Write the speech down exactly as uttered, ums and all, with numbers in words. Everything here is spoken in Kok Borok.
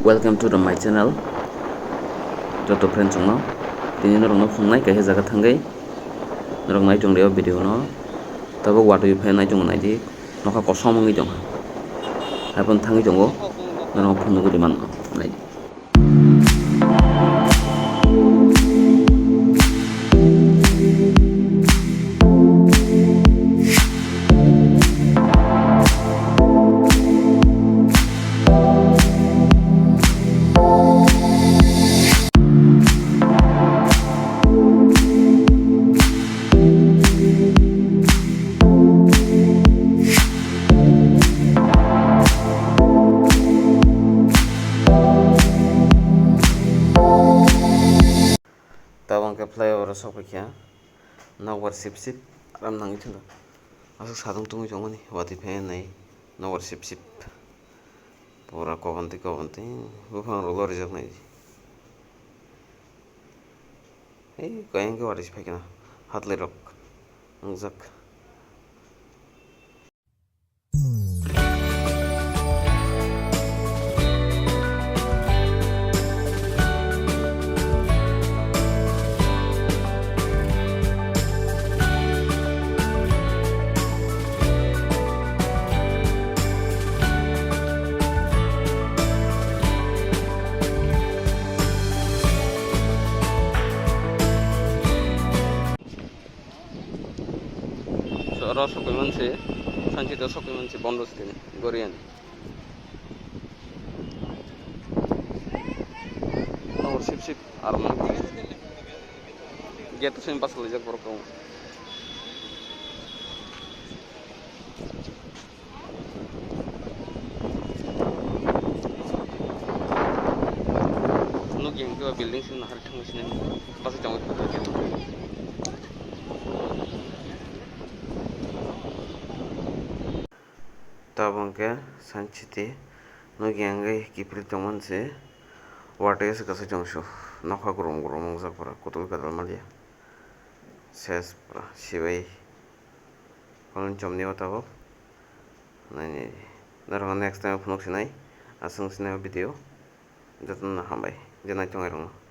Welcome to the my channel. Joto friends rokno tini norokno phungnai kaisa jaga thangwi norok naichong rio video no. Tabuk watwi phai naichong naidi, nokha kosom wngwi tongkha. Haiphano thangwi tongo, norok phunugwi manno naidi. Tabuk hwnkhe flyover o sokphaikha, nokbar sip sip aram nangwi thangkha. Aswk sadung tungwi tongmani watwi phai nai, nokbar sip sip. Pura kobon twi kobon twi buphang rok lorijak nai. Ei koi hwnkhe watwi se phaikha, hatlwi rok wngjak. So, oro sokoi manse, sanchi to sokoi manse, bondo sitini, goriyan. Oro sip sip, aro man. Gate to simi basa laijak borok tongo. Nukya hwnkhe o building se nahar thangwi sinai bachai tongo. Tabuk hwnkhe Science City nukya hwnkhe kiphilwi tongmani se watwi se kwchai tongsu nokha grum grum wngjak pura kwtal kwtal maliya ses pura sibai. Kolon chomni o tabuk. Naini norok next time phunuk sinai. Aswk sinai o video. Jotono hambai. Je nai tongnai rokno.